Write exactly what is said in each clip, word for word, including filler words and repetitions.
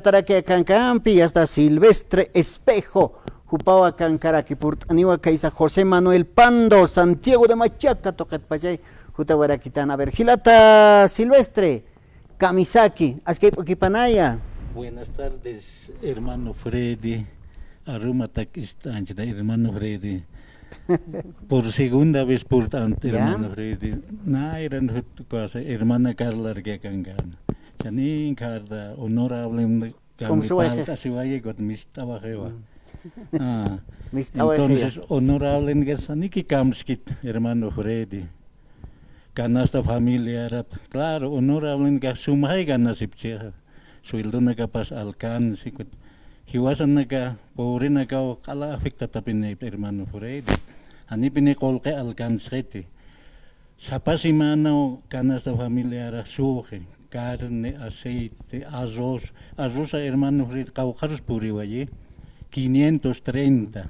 Taraki akankampi, ya está Silvestre Espejo, jupawa akankaraki purt'aniwa kaysa José Manuel Pando, Santiago de Machaca, tuqitpachay, jutawarakitana. A ver, jilata Silvestre, kamisaki, askip'ukipanaya. Buenas tardes, hermano Freddy. Arumatak istanchita, hermano Freddy. Por segunda vez purt'ant, ya, hermano Freddy. Nayran jut cosa, hermana Carla arkakankan. Chanin Carla, honorable, ¿cómo se llama? Palta siwaye got mist'awajewa. Mm. Ah. Mist'awajewa. Entonces, honorable, ngesaniki kamskit, hermano Freddy. Canasta familiarat. Claro, honorable, ngex sumay ganasipchixa. Sueldonakapas alcance, kut-, jiwasanaka, pobrenakaw q'ala afectatapinipxi, hermano Freddy. Janipini qullqi alcancexiti. Sapa semanaw canasta familiar suxi, carne, aceite, arroz, arroz, hermano Freddy, qawqharus puriwayi, quinientos treinta.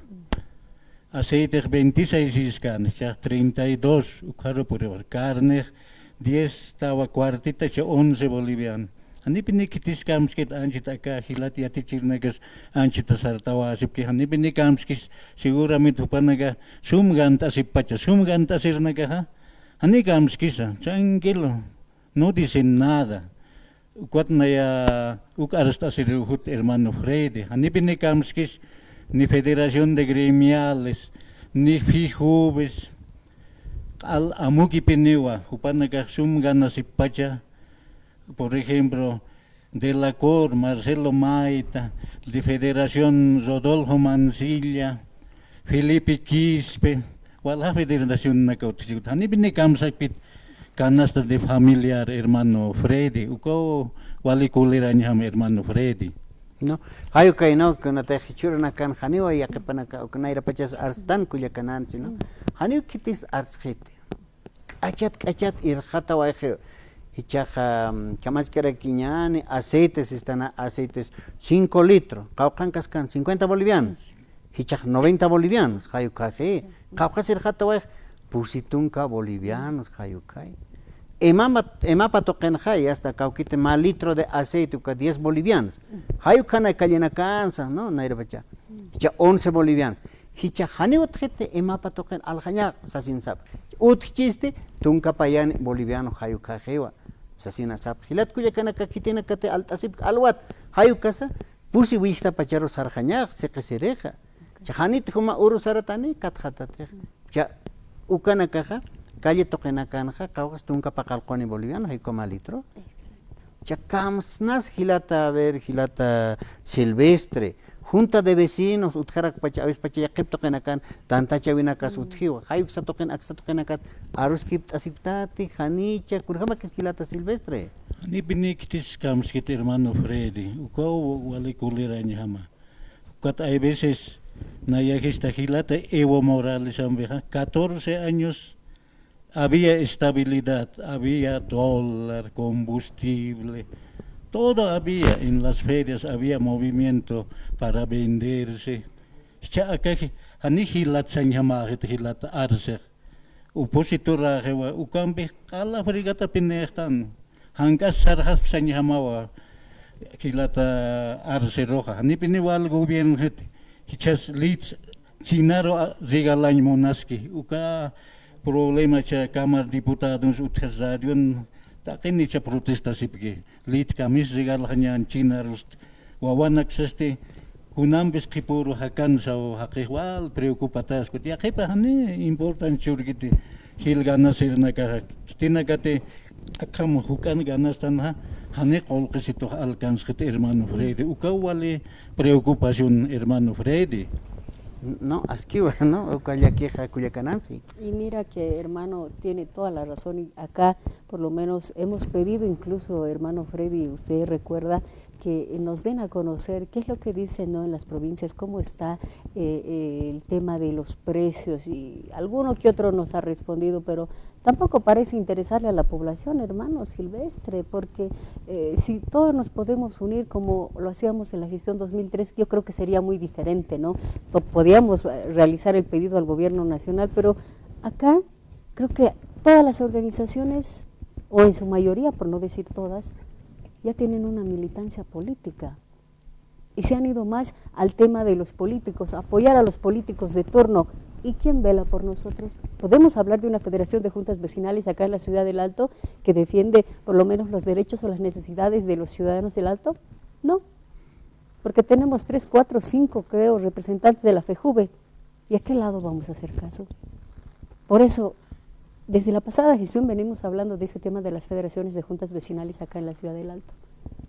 Aceitex veintiséis iskän, jichhax treinta y dos, ukxaru puriwa. Carnex diez tawa cuartita, jichha once boliviano. Janipini khitis kamskit anchhit aka jilat yatichirinakas anchhita sartawasipki, janipini kamskis, seguramente jupanaka sum gant'asippacha, sum gant'asirinakaxa, jani kamskisa, tranquilo, no dicen nada. Ukat naya uk arst'asiriw jut hermano Freddy. Janipini kamskis ni Federación de Gremiales, ni FIJUVES, q'al amukipiniwa, jupanakax sum ganasippacha, por ejemplo, de la COR, Marcelo Maita, de Federación, Rodolfo Mancilla, Felipe Quispe, walja federacionnaka utjchikut. Janipini kamsakpit canasta de familiar, hermano Freddy. Ukaw wali kulirañjam, hermano Freddy. No, jay ukay, no, kunatix jichhürunakan janiwa yaqhipanaka, uka nayrapachas arstan kullakanansi, no. Janiw khitis arsxiti. K'achat, k'achat irxatawayxi, jichhaxa, mm, kamachkarakiñäni, aceites, sistan aceites cinco litro, qawqhankaskan cincuenta bolivianos, jichhax noventa bolivianos, jay ukhaxi, qawqhas irxatawayxi, pusi tunka bolivianos, jay ukhay. Emama, emapa tuqinxa, ya está, kawkiti mä litro de aceite, uka diez bolivianos, jay ukhanay kallinakansa, ¿no? Nayrapacha, jichha once bolivianos. Jichha janiw utjiti, emapa tuqin aljañax sasin sapxi. Utjchisti, tunka payani boliviano jay ukhaxiwa sasina sapxi. Jilat kullakanaka, khitinakati alt'asipki alwat, jay ukasa, pusi willjtapacharu sarxañax, siqisirixa. Jichha janiti juma uru saratani, katxatatix. Jichha ukanakaxa, calle tuqinakanxa, qawqhas tunka paqallquni boliviano, jay uka mä litro. Exacto. Jichha kamsnas jilata, a ver, jilata Silvestre, junta de vecinos utjarakpacha, a veces pacha yaqhip tuqinakan tantachawinakas utjiwa. Jay uksa tuqin, aksa tuqinakat aruskipt'asiptati, janicha, kunjamakis jilata Silvestre. Janipini khitis kamskit, hermano Freddy, ukaw wali kulirañjama. Ukat hay veces naya jista jilata Evo Moralesampixa, catorce años había estabilidad, había dólar, combustible, todo había en las ferias, había movimiento para venderse. Jichha akaji, jani jilat sañjamäxit, jilat arsix. Opositoraxiwa, ukampix q'ala fregatapinïxtan. Jank'as sarxasp sañjamawa, jilata arsiruxa. Janipini wal gobiernoxiti. Jichhas lits chinaru, a, regalañ munaski. Uka problema jichha Cámara de Diputados utjxas radion taqini jichha protestasipki. Lit kamis regalxañän chinarust. Wawanaksasti kunampis qhipüru jakansaw, jaqix wal preocupataskut. Yaqhipax jani importante churkiti jil ganasirinakaxa. Khitinakati akham juk'an ganastanxa, jani qullqisitux alcanzxit, hermano Freddy. Ukaw wali preocupación, hermano Freddy. No, askiwa, ¿no? Uka llakixa kullakanansi. Y mira que, hermano, tiene toda la razón. Y acá, por lo menos, hemos pedido, incluso, hermano Freddy, usted recuerda, que nos den a conocer qué es lo que dicen, ¿no?, en las provincias, cómo está, eh, eh, el tema de los precios. Y alguno que otro nos ha respondido, pero tampoco parece interesarle a la población, hermano Silvestre, porque, eh, si todos nos podemos unir como lo hacíamos en la gestión dos mil tres, yo creo que sería muy diferente, ¿no? To-, podíamos, eh, realizar el pedido al gobierno nacional, pero acá creo que todas las organizaciones, o en su mayoría, por no decir todas, ya tienen una militancia política. Y se han ido más al tema de los políticos, apoyar a los políticos de turno. ¿Y quién vela por nosotros? ¿Podemos hablar de una federación de juntas vecinales acá en la ciudad del Alto que defiende por lo menos los derechos o las necesidades de los ciudadanos del Alto? No, porque tenemos tres, cuatro, cinco, creo, representantes de la FEJUVE. ¿Y a qué lado vamos a hacer caso? Por eso, desde la pasada gestión venimos hablando de este tema de las federaciones de juntas vecinales acá en la ciudad del Alto.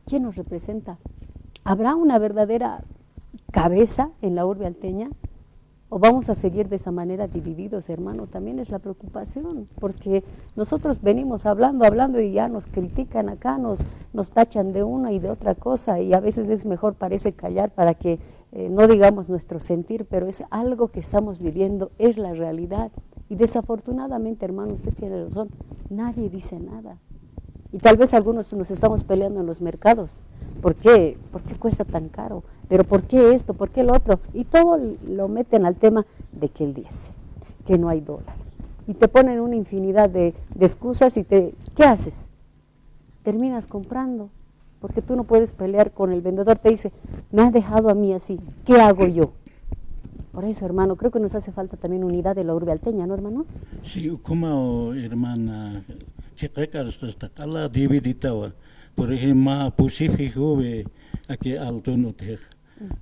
¿Quién nos representa? ¿Habrá una verdadera cabeza en la urbe alteña? ¿O vamos a seguir de esa manera divididos, hermano? También es la preocupación, porque nosotros venimos hablando, hablando y ya nos critican acá, nos, nos tachan de una y de otra cosa, y a veces es mejor, parece, callar para que eh, no digamos nuestro sentir, pero es algo que estamos viviendo, es la realidad. Y desafortunadamente, hermano, usted tiene razón, nadie dice nada. Y tal vez algunos nos estamos peleando en los mercados. ¿Por qué? ¿Por qué cuesta tan caro? ¿Pero por qué esto? ¿Por qué lo otro? Y todo lo meten al tema de que el diésel, que no hay dólar. Y te ponen una infinidad de, de excusas y te, ¿qué haces? Terminas comprando, porque tú no puedes pelear con el vendedor, te dice, me has dejado a mí así, ¿qué hago yo? Por eso, hermano, creo que nos hace falta también unidad de la urbe alteña, ¿no, hermano? Sí, ukhama, hermana, chiqaqa hasta q'ala dividitawa. Por ejemplo, mä pusi FEJUVE, aquí Altun utjiq.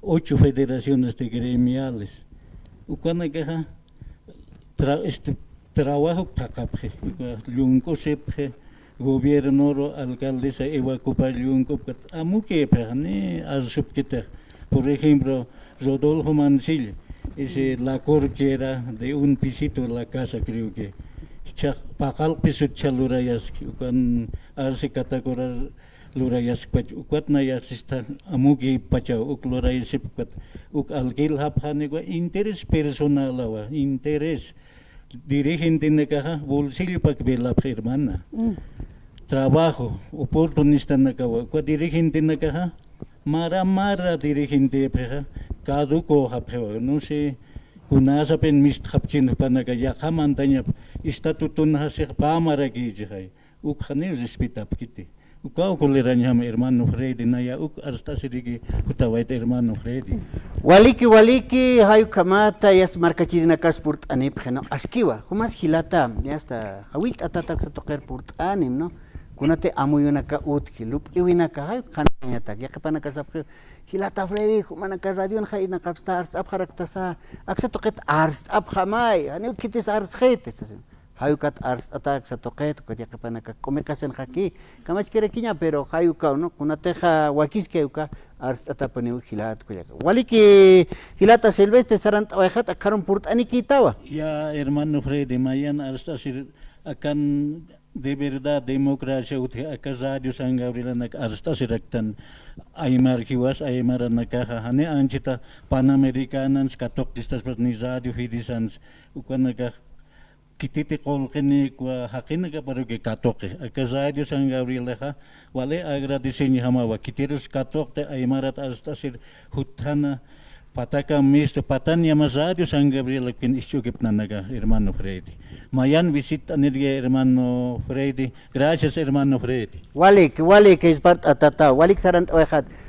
Ocho federaciones de gremiales. Ukanakaxa tra-, este, trabajo thaqapxi, llunk'usipxi, gobiernoru, alcaldesa Eva Copar llunk'upkat, amukipxi, ni arsupkitix. Por ejemplo, Rodolfo Mancilla, ese la corquera de un pisito la casa, creo que. Chaq paqallq pisut chha lurayaski, ukan arsi catacora lurayaskpach, ukat nayax sista amukïpachaw, uk lurayasipkat, uk alquilapxaniwa, interés personalawa, interés. Dirigentenakaxa bolsillopak velapxi, hermana. Mm. Trabajo, oportunistanakawa, uka dirigentenakaxa, mara mara dirigentepxixa, caducojapxiwa, no sé, kunasapin mistxapchin jupanaka, yaqha mantañap estatutunxa six pä marakïchixay. Ukxani respetapkiti. Ukaw kulirañjam hermano Freddy, naya uk arst'asiriki jutawayta hermano Freddy. Waliki, waliki, jay ukhamata, yasta markachirinakas purt'anipxi, ¿no? Askiwa, jumas jilata, yasta, jawillt'atata aksa tuqir purt'anim, ¿no? Kunati amuyunaka utji, lup'iwinaka, jay ukxanañatak, yaqhipanaka sapxi, jilata Freddy, jumanaka radion jaynaqapsta, arst'apxaraktasa, aksa tuqit arst'apxamay, janiw khitis arsxiti, sasa. Jay ukat arst'ata aksa tuqit, ukat yaqhipanaka k'umiqasinxaki, kamachkirakiña, pero jay ukaw, ¿no? Kunatixa wakiski jay uka arst'atapuniw jilat kullaka. Waliki jilata Silvestre, sarant'awayxat, akharun purt'anikïtawa. Ya, hermano Freddy, mayan arst'asir akan de verdad democracia utji aka Radio San Gabrielanak arst'asiraktan aymar jiwas aymaranakaxa, jani anchita Panamericanans katuqtistaspas ni Radio Fidesansa, ukanakax khititi qullqinïkwa, jaqinakaparuki katuqi. Aka Radio San Gabrielaxa wali agradeciñjamawa, khitirus katuqti aymarat arst'asir jutthana, pataka mistu, patan yama Radio San Gabrielapkin isch'ukipnanaka, hermano Freddy. Mayan visitt'anirki, hermano Freddy. Gracias, hermano Freddy. Walik, walik, ispart'atata, walik sarant'awayxat.